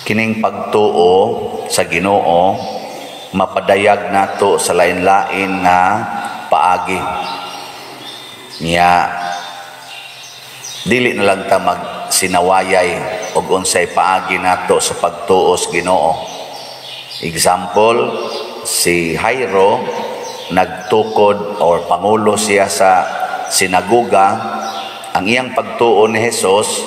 Kining pagtuo sa Ginoo mapadayag nato sa lain-lain nga paagi. Nya dili na lang ta magsinawayay og unsay paagi nato sa pagtuo sa Ginoo. Example, si Jairo nagtukod or pangulo siya sa sinagoga. Ang iyang pagtuo ni Jesus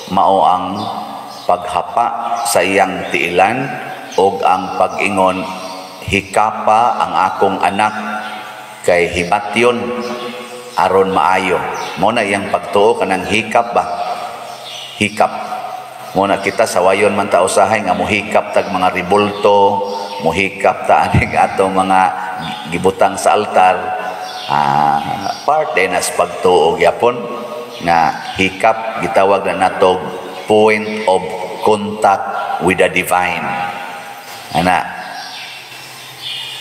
mao ang paghapa sa iyang tiilan og ang pag-ingon, "Hikapa ang akong anak kay himatyon aron maayo." Mo na iyang pagtuo, kanang hikap ba, hikap. Mo na kita sawayon man ta usahay nga mohikap tag mga ribulto, mohikap ta aning atong mga gibutang sa altar. Part din as pagtuo gyapon nga hikap, gitawag na natog point of contact with the divine, ana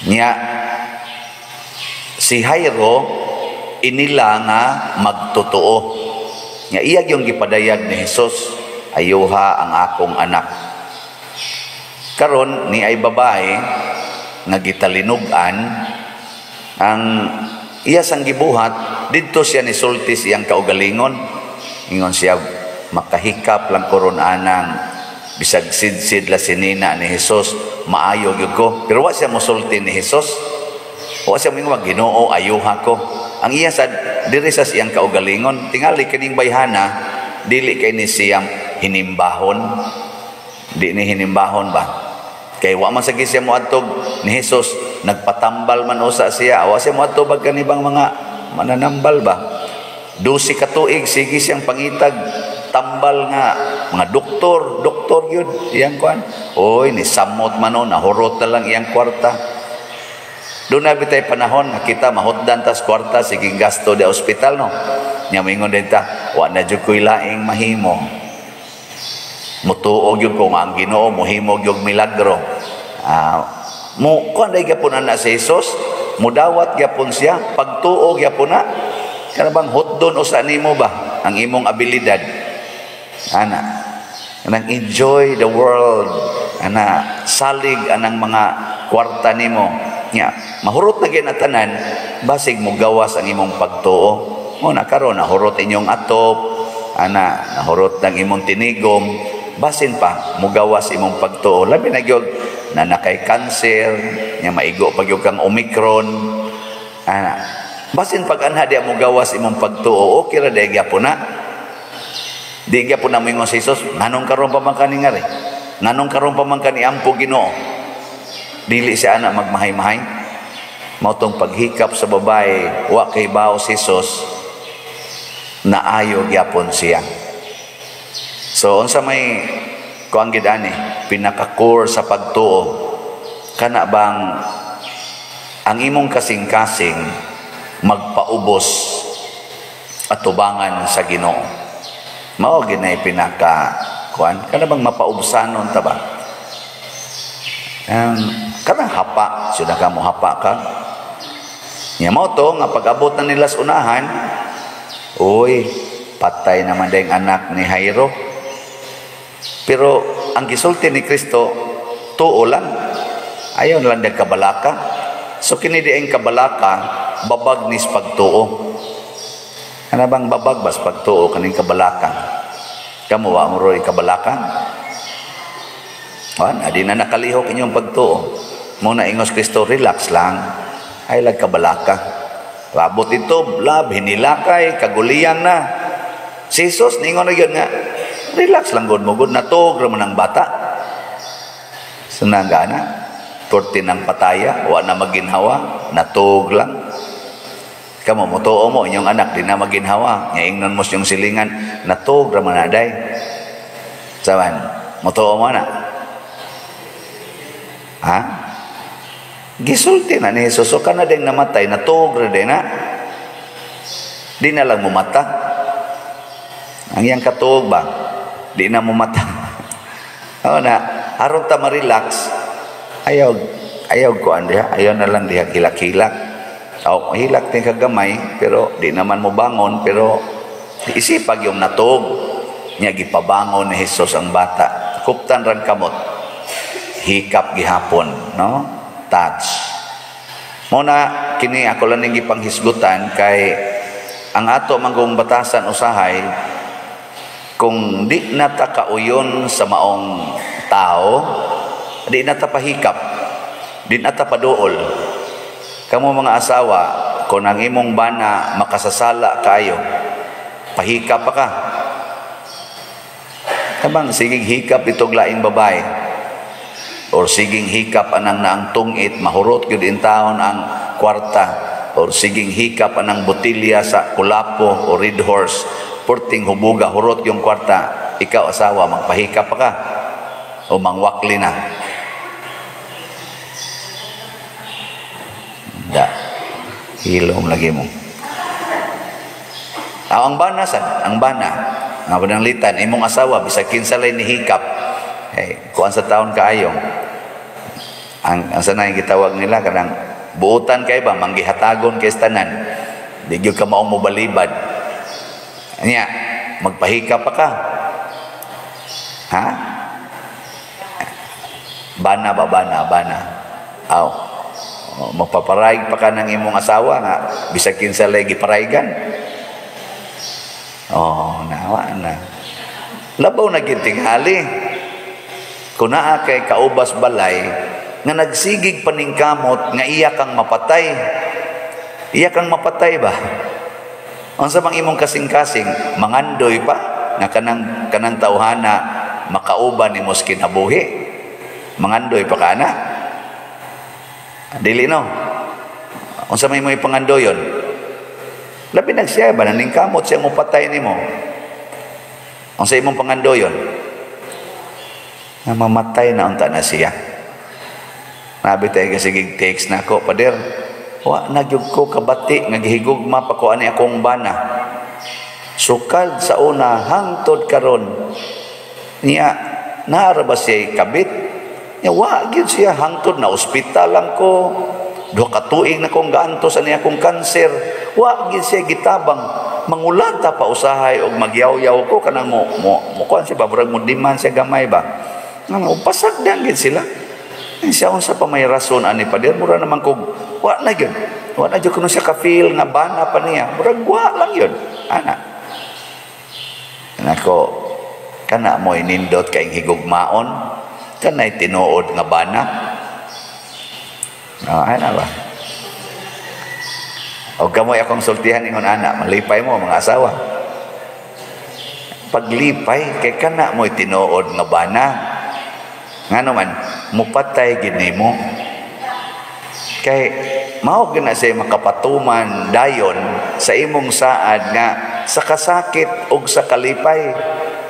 niya. Si Jairo inila nga magtotoo nga iya yung gipadayag ni Jesus, "Ayuha ang akong anak." Karon ni ay babae nga gitalinugan, ang iya sang gibuhat, didto siya ni sulti sa iyang kaugalingon. Ingon siya, "Makahikap lang ko ron anang bisag sidsid la sinina ni Jesus, maayo gyud ko." Pero wa siya mosulti ni Jesus, wa siya moingon, "Ginoo, ayuha ko." Ang iya sad diri sa iyang kaugalingon. Tingali kining bayhana, dili kay ni siya hinimbahon, di ni hinimbahon ba, kay wa man sagi siya moadtog ni Jesus. Nagpatambal man usa siya, wa siya moadto bag kanibang mga mananambal ba. 12 ka tuig sige siyang pangitag tambal nga mga doktor, doktor yun iyang kuan. Oy, ni samot man o, nahurot na lang iyang kwarta. Doon na bitay panahon nga kita mahutdan tas kwarta, sige gasto di ospital, no? Nya moingon din ta, "Wa na jud ko'y laing mahimo. Mutuo gyud ko nga ang Ginoo mohimo gyud milagro." Mo kuan day gyapon ana si Jesus, mudawat gyapon siya, pagtuo gyapon na. Kana bang hutdon usa nimo ba ang imong abilidad? Ana. Kanang enjoy the world. Ana, salig anang mga kwarta nimo. Nya, mahurot na gyud na tanan, basig mo gawas ang imong pagtuo. Mo na karon nahurot inyong atop, ana, nahurot ng imong tinigom, basin pa mugawas imong pagtuo. Labi na gyud na nakay cancer, nya maigo pa gyud kang Omicron. Ana, basin pag anha di mo gawas imong pagtuo, okay ra di gyapon na. Di gyapon na moingon si Jesus, "Nganong karon pa man kani ngari? Nganong karon pa man kani ampo, Ginoo?" Dili siya ana magmahay-mahay. Mao tong paghikap sa babae, wa kay bao si Jesus, naayo gyapon siya. So unsa may kuang gid ani, pinaka-core sa pagtuo, kana bang ang imong kasing-kasing magpaubos atubangan sa Ginoo. Mao ginay pinaka kuan, kana bang mapaubsanon ta ba? Kanang hapa, sudah ka mo hapa ka. Nya mo to nga pag-abot na nila sa unahan, uy, patay naman dayong anak ni Jairo. Pero ang gisulti ni Kristo, tuo lang. Ayaw na lang dag kabalaka. So kini di ang kabalaka, babag nis pagtuo. Ano bang babag bas pagtuo kaning kabalaka? Kamo wa mo roy kabalaka? Wan, adi na nakalihok inyong pagtuo. Mo na ingos Kristo, relax lang. Ay lag kabalaka. Rabot ito, lab, hinilakay, kaguliyang na. Si Jesus, ningon na yun nga, relax lang gud mo, gud natog raman ang bata. Sunaga na, torte ng pataya, wa na maginhawa, natog lang. Kamo, mutuo mo, inyong anak, di na maginhawa. Nga ingnon mo siyang silingan, natog raman na day. Saban, mutuo mo na. Ha? Gisulti na ni Jesus, so kana din namatay, natug ra din na. Di na lang mumata. Ang iyang katuog ba? Di na mumata. Oo na, aron ta ma-relax, ayaw, ayaw ko diha, ayaw na lang diha hilak-hilak. O, hilak din kagamay, pero di naman mo bangon, pero isipag yung natug. Nya gipabangon ni Jesus ang bata. Kuptan rang kamot. Hikap gihapon, no? Touch. Mao na kini ako lang ning gipanghisgutan kay ang ato manggong batasan usahay, kung di na ta kauyon sa maong tao, di na ta pahikap, di na ta paduol. Kamo mga asawa, kung ang imong bana makasasala kayo, pahikap pa ka? Kabang sigig hikap itog laing babae or siging hikap anang naang tungit, mahurot gyud in taon ang kwarta, or siging hikap anang botilya sa Kulapo o Red Horse, purting hubuga, hurot yung kwarta. Ikaw asawa, magpahikap pa ka o mangwakli na? Da hilom lagi mo. Ah, ang bana sad, ang bana nga pananglitan imong asawa, bisag kinsa lay ni hikap, eh, kuan sa taon kaayo ang sanay gitawag nila kanang buotan kay ba, manggihatagon kay tanan, di gyud ka maong mobalibad niya, magpahikap pa ka, ha? Bana ba, bana, bana. Aw, magpaparayg pa ka ng imong asawa nga bisag kinsa lay giparaygan? Oh, nawa na. Labaw na gyud tingali kung naa kay kaubas balay nga nagsigig paningkamot nga iya kang mapatay. Iya kang mapatay ba? Unsa bang imong kasing-kasing, mangandoy pa nga kanang kanang tawhana makauban nimo sa kinabuhi? Mangandoy pa ka na? Dili, no? Unsa may mo ipangandoyon? Labi nagsiya ba naningkamot siya mo patay nimo? Unsa imong pangandoyon? Nga mamatay na unta na siya. Nabi tayo kasi text na ako, "Pader, wa na gyud ko kabati nga gihigugma pa ko ani akong bana. Sukad sa una hangtod karon niya, naara ba siya kabit niya? Wa gyud siya hangtod na ospital lang ko. 2 ka tuig na kong gaantos ani akong kanser. Wa gyud siya gitabang. Mangulata pa usahay og magyaw-yaw ko kanang mo kuan siya ba, murag mo diman siya gamay ba. Nga pasagdan gyud sila." Siya, unsa pa may rason ani, pader? Mura naman kog wa na gyud. Wa na gyud kuno siya ka-feel nga bana pa niya. Murag wa lang yun. Ana. Nako, kana mo inindot kay higugmaon, kanay tinuod nga bana. Ah, ana ba? O kamoy akong sultihan ingon ana, malipay mo mga asawa. Paglipay kay kana mo'y tinuod nga bana. Ngano man mupatay gid nimo. Kay mao gyud na siya makapatuman dayon sa imong saad nga sa kasakit ug sa kalipay,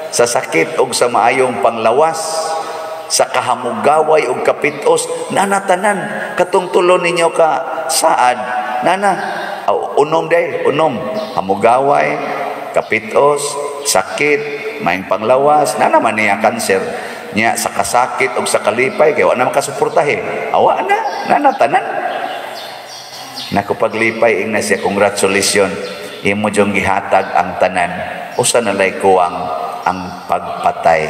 sa sakit ug sa maayong panglawas, sa kahamugaway ug kapitos, nana tanan katong tulo ninyo ka saad, nana aw, unom day, unom, hamugaway, kapitos, sakit, maayong panglawas, nana man niya kanser niya, sa kasakit ug sa kalipay kay wa na makasuportahe, awa na nana tanan. Nako, paglipay ingna siya, "Congratulations, imo jung gihatag ang tanan, usa na lay kuwang, ang pagpatay."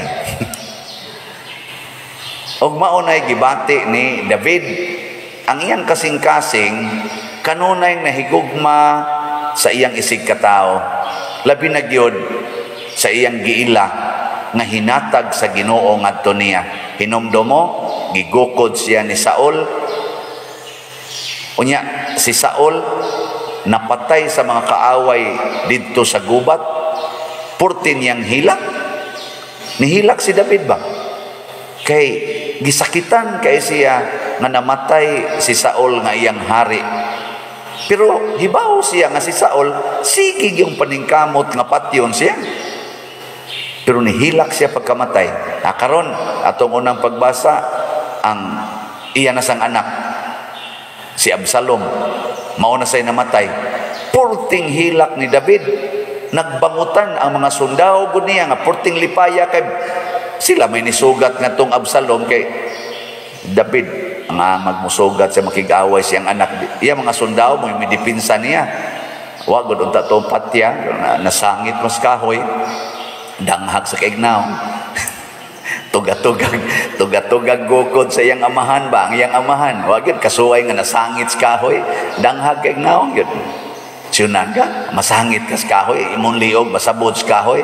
Og mao nay gibati ni David ang iyang kasing-kasing kanunay nahigugma sa iyang isig katao, labi na gyud sa iyang giila nga hinatag sa Ginoo ngadto niya. Hinumdomo, gigukod siya ni Saul. Unya si Saul napatay sa mga kaaway didto sa gubat. Purti niyang hilak. Nihilak si David ba? Kay gisakitan kay siya nga namatay si Saul nga iyang hari. Pero hibaw siya nga si Saul sige yung paningkamot nga patyon siya. Pero nihilak siya pagkamatay. Na karon atong unang pagbasa, ang iya na sang anak si Absalom mao na say namatay. Purting hilak ni David. Nagbangutan ang mga sundao gud niya nga purting lipaya kay sila may nisugat nga tong Absalom, kay David ang magmusugat sa makig-away siyang anak. Iya mga sundao mo may dipinsa niya. Wa gud unta tong patya, nasangit mas kahoy, danghag sa kaignaw. Tugatugag, tugatugag gukod sa iyang amahan ba? Ang iyang amahan, wa gyud kasuway nga nasangit sa kahoy, danghag kay naong gyud. Siyunaga, masangit ka sa kahoy, imong liog, masabod sa kahoy,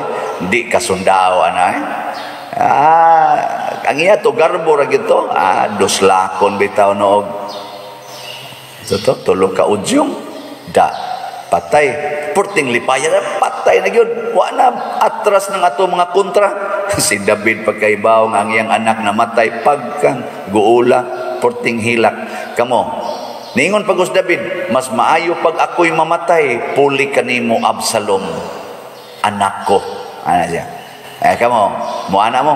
di ka sundao, anay. Ah, ang iya to garbo ra gyud to, duslakon bitaw noog. So to, tulo ka udyong, da, patay. Purting lipaya na, patay na gyud. Wa na atras ng ato mga kontra. Si David pagkaibaw nga ang iyang anak namatay pagkang guula, purting hilak. Kamo, niingon pagos David, "Mas maayo pag ako'y mamatay, puli kanimo Absalom, anak ko." Ana siya. Eh kamo, mo ana mo.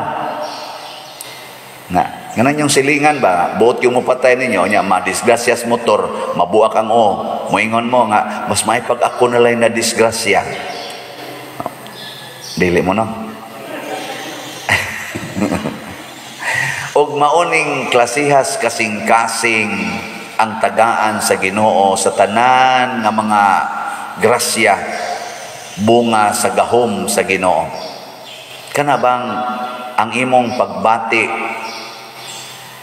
Na, nganan yung silingan ba, buot yung mopatay ninyo, nya madisgrasyas motor, mabuak ang o, moingon mo nga, "Mas may pag ako na lang na disgrasya." Dili mo no? Og maoning klasihas kasing-kasing ang tagaan sa Ginoo sa tanan nga mga grasya, bunga sa gahom sa Ginoo. Kana bang ang imong pagbati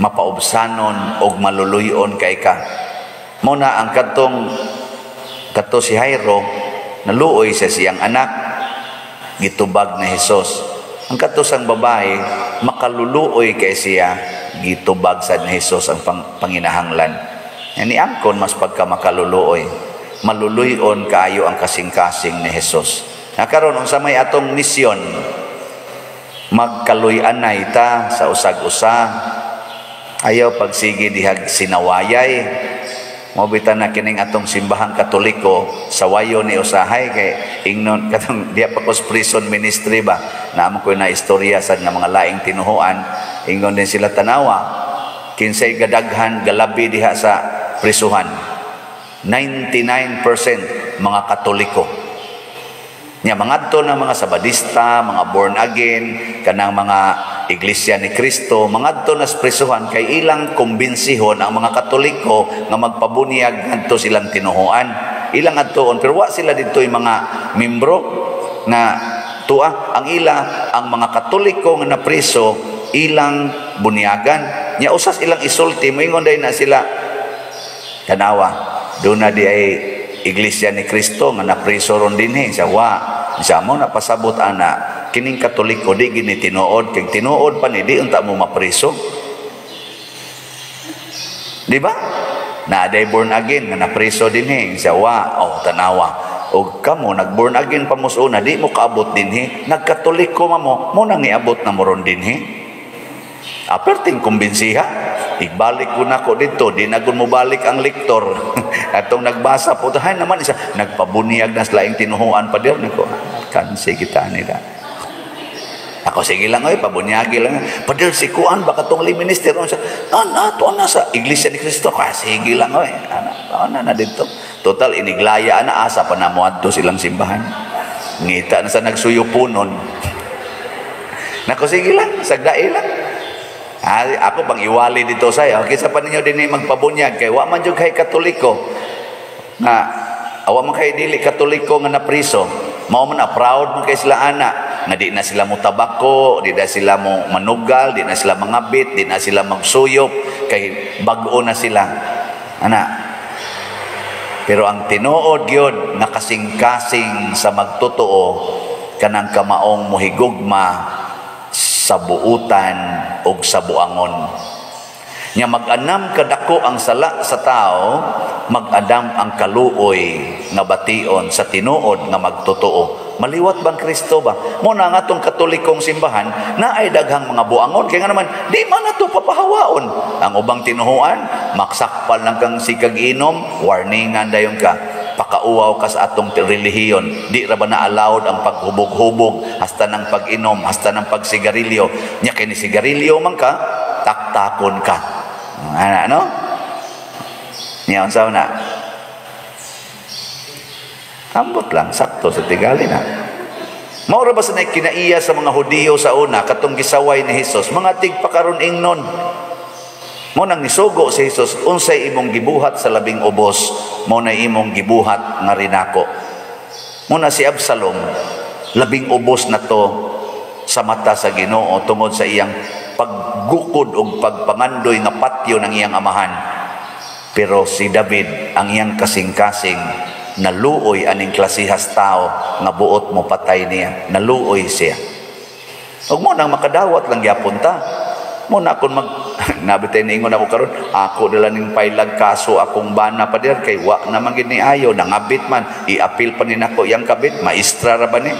mapaubsanon og maluluyon kay ka. Mo na ang kadtong kadto si Jairo, naluoy sa siyang anak, gitubag ni Hesus. Ang kadto sang babae, makaluluoy kay siya, gitubag sa ni Hesus ang panginahanglan. Ni angkon mas pagka makaluluoy, maluluyon kaayo ang kasing-kasing ni Hesus. Nakaron unsa may atong misyon? Magkaluy-anay ta sa usag-usa. Ayaw pagsige dihag sinawayay. Mobita na kining atong simbahang Katoliko sa wayo ni usahay kay ingnon katong diya pa kos prison ministry ba. Naamo ko na istorya sa nga mga laing tinuhuan, ingon din sila, "Tanawa kinsay gadaghan galabi diha sa prisuhan." 99% mga Katoliko. Nya mangadto na mga Sabadista, mga born again, kanang mga Iglesia ni Cristo, mangadto na sa prisuhan kay ilang kumbinsihon ang mga Katoliko nga magpabunyag ngadto silang tinuhuan. Ilang adtoon, pero wa sila didto yung mga membro nga tuwa ang ila ang mga Katoliko nga napriso ilang bunyagan. Nya usas ilang isulti, moingon dai na sila, "Tanawa, doon na di ay Iglesia ni Cristo nga napriso ron dinhi." Siya wa siya mo napasabot ana kining Katoliko di gini tinuod, kay tinuod pa ni di unta mo mapriso, di ba? Na day born again nga napriso dinhi. Siya wa, "Oh, tanawa og kamo nag born again pa mo sa una, di mo kaabot dinhi. Nagkatoliko ma mo mo nang niabot na mo ron dinhi." Aperting kumbinsiha. Igbalik ko nako dito, di na mo balik ang lektor. Atong nagbasa po, hay naman isa, nagpabuniyag na sila yung tinuhuan pa dir. Nako, kansi kita nila. Ako, sige lang, oy, pabunyagi lang. "Pader, si Kuan, baka tong minister." Siya, ah, na, na sa Iglesia ni Cristo. Kaya sige lang, oy. Ana, ana na dito. Total, iniglaya na, asa pa na mo adto silang simbahan. Ngita na sa nagsuyupunon. Nako, sige lang, sagdai lang. Ah, ako pang iwali dito sa kinsa pa ninyo dinhi magpabunyag kay wa man jud kay Katoliko nga awa man kay dili Katoliko nga napriso. Mao man na proud man kay sila ana nga di na sila mo tabako, di na sila mo manugal, di na sila mangabit, di na sila magsuyop kay bag-o na sila ana. Pero ang tinuod gyud nga kasing-kasing sa magtotoo, kanang kamaong mohigugma sa buutan og sa buangon. Nya mag-anam kadako ang sala sa tao, mag-adam ang kaluoy nga bation sa tinuod nga magtotoo. Maliwat bang Kristo ba? Mo na nga atong Katolikong simbahan na ay daghang mga buangon kay nga naman di man na to papahawaon. Ang ubang tinuhuan, maksakpal lang kang sikag inom, warningan dayon ka, pakauwaw ka sa atong relihiyon. Di ra ba na allowed ang paghubog-hubog hasta ng pag-inom, hasta ng pagsigarilyo? Nya kini sigarilyo man ka, taktakon ka. Ana no? Nya unsa na? Ambot lang, sakto sa tigali na. Mao ra ba sa kinaiya sa mga Hudiyo sa una katong gisaway ni Hesus, mga tigpakaron ingnon. Mo nang nisugo si Hesus, "Unsay imong gibuhat sa labing ubos, mo na imong gibuhat nga rinako." Mo na si Absalom, labing ubos na to sa mata sa Ginoo tungod sa iyang paggukod og pagpangandoy nga patyo ng iyang amahan. Pero si David, ang iyang kasing-kasing, naluoy aning klasihas tao nga buot mo patay niya. Naluoy siya. Ug mo nang makadawat lang gyapon ta. Mo na akong mag nabitay niingon ako karon, ako dala ning pailag kaso akong bana, pader, kay wa naman gid ni ayo, nangabit man, i-appeal pa ni nako yang kabit, maestra ra ba ni.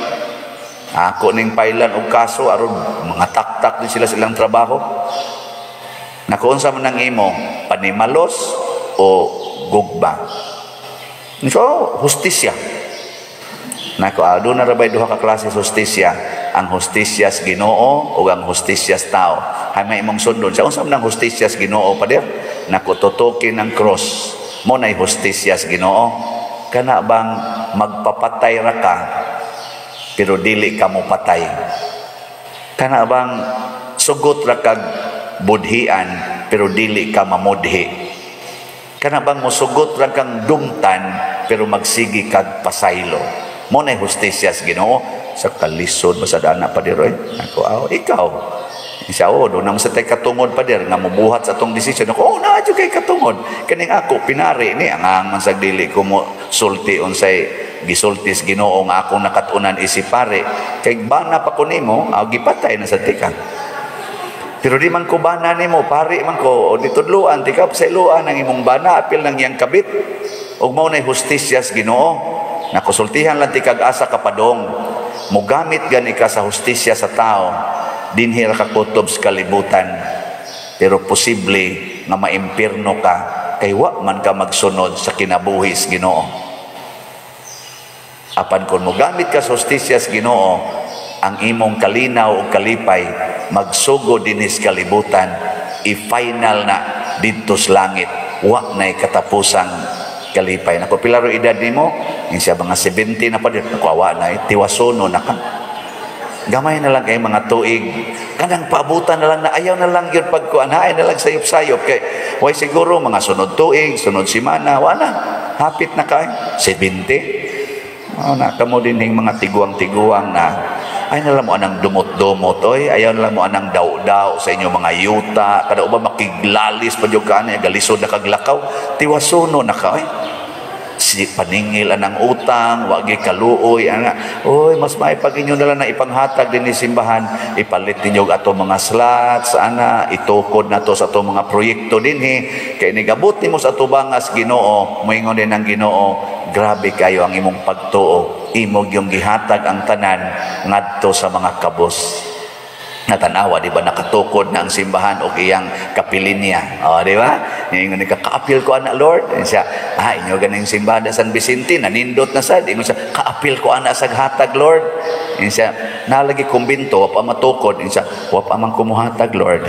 Ako ning pailan og kaso aron mga taktak din sila silang trabaho. Nako, unsa man ang imo, panimalos o gugma? So, hustisya. Nako, doon na rabay duha ka klase sa hustisya: ang hustisya sa Ginoo o ang hustisya sa tao. Hay may imong sundon. Sa unsa man ang hustisya sa Ginoo, pader? Nako, tutukin ang cross. Mo nay hustisya sa Ginoo. Kana bang magpapatay ra ka pero dili ka mo patay. Kana bang sugot ra kag budhian pero dili ka mamudhi. Kana bang mosugot ra kang dumtan pero magsigi kag pasaylo. Mo nay hustisya sa Ginoo. Sa kalisod ba sa dana, pader, oy. Ako, aw, ikaw. Siya, oh, doon naman sa tay katungod, pader, nga mubuhat sa atong desisyon. Ako, oh, naa kay katungod. Kaning ako, pinari ni, ang man sa dili ko mo sulti unsay gisulti sa Ginoo nga akong nakatunan isip pare. Kay bana pa ko nimo, aw, gipatay na sa tika. Pero di man ko bana nimo, pare man ko, o ditudluan, tika pasayloan ang imong bana, apil nang iyang kabit. Ug mao nay hustisya sa Ginoo. Nakusultihan lang ti kag asa ka padong. Mugamit gani ka sa hustisya sa tao, dinhi ra ka kutob sa kalibutan. Pero posible nga maimpirno ka kay wa man ka magsunod sa kinabuhi sa Ginoo. Apan kung mogamit ka sa hustisya sa Ginoo, ang imong kalinaw o kalipay magsugod dinhi sa kalibutan, i-final na didto sa langit, wa na'y katapusang kalipay. Nako, pila ro edad nimo? Yung siya, mga 70 na pa din. Nako, awa na, eh, tiwasono na ka. Gamay na lang kay mga tuig. Kanang paabutan na lang na ayaw na lang yun pagkuan. Hain na lang sayop-sayop. Kay, way siguro mga sunod tuig, sunod simana, wala. Hapit na kay 70. Oh, na kamo din yung mga tiguang-tiguang na ay na lang mo anang dumot-dumot, oy, ayaw na lang mo anang daw-daw sa inyong mga yuta, kada uba makiglalis pa jud ka ani, galisod na kaglakaw, tiwasuno na ka, oy. Si paningil anang utang, wagi kaluoy ana. Oy, mas may pag inyo na lang na ipanghatag din ni simbahan, ipalit ninyo ato mga slots ana, itukod na to sa ato mga proyekto dinhi, kay nigabot nimo sa atubangas Ginoo, moingon din ang Ginoo, "Grabe kayo ang imong pagtuo, imo yung gihatag ang tanan ngadto sa mga kabos." Natanawa, di ba, nakatukod na ang simbahan og iyang kapilinya. O, di ba? Ingon ka, "Kaapil ko ana, Lord." Ingon siya, "Ah, inyo ganing simbahan sa San Vicente, nanindot na sad." Ingon siya, "Kaapil ko ana sa hatag, Lord." Ingon siya, "Nalagi kumbinto, wa pa matukod." Ingon siya, "Wa pa man kumuhatag, Lord."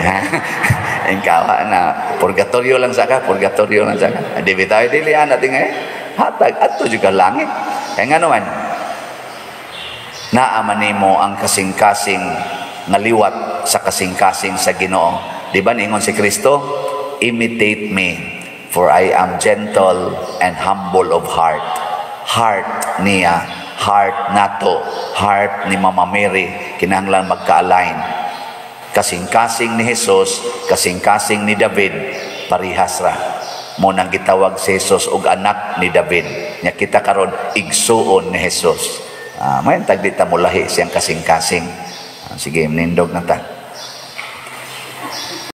Ikaw na, purgatorio lang sa ka, purgatorio lang sa ka. Di bitaw, dili ana tingay. Hatag, adto jud ka langit. Kaya nga naman, naa man nimo ang kasing-kasing nga liwat sa kasing-kasing sa Ginoo. Di ba ningon si Kristo, "Imitate me, for I am gentle and humble of heart." Heart niya, heart nato, heart ni Mama Mary, kinahanglan magka-align. Kasing-kasing ni Jesus, kasing-kasing ni David, parihas ra. Mo nang gitawag si Jesus og anak ni David. Nya kita karon igsuon ni Jesus. Ah, may tagdi ta mulahi siyang kasing-kasing. Ah, sige, nindog na ta.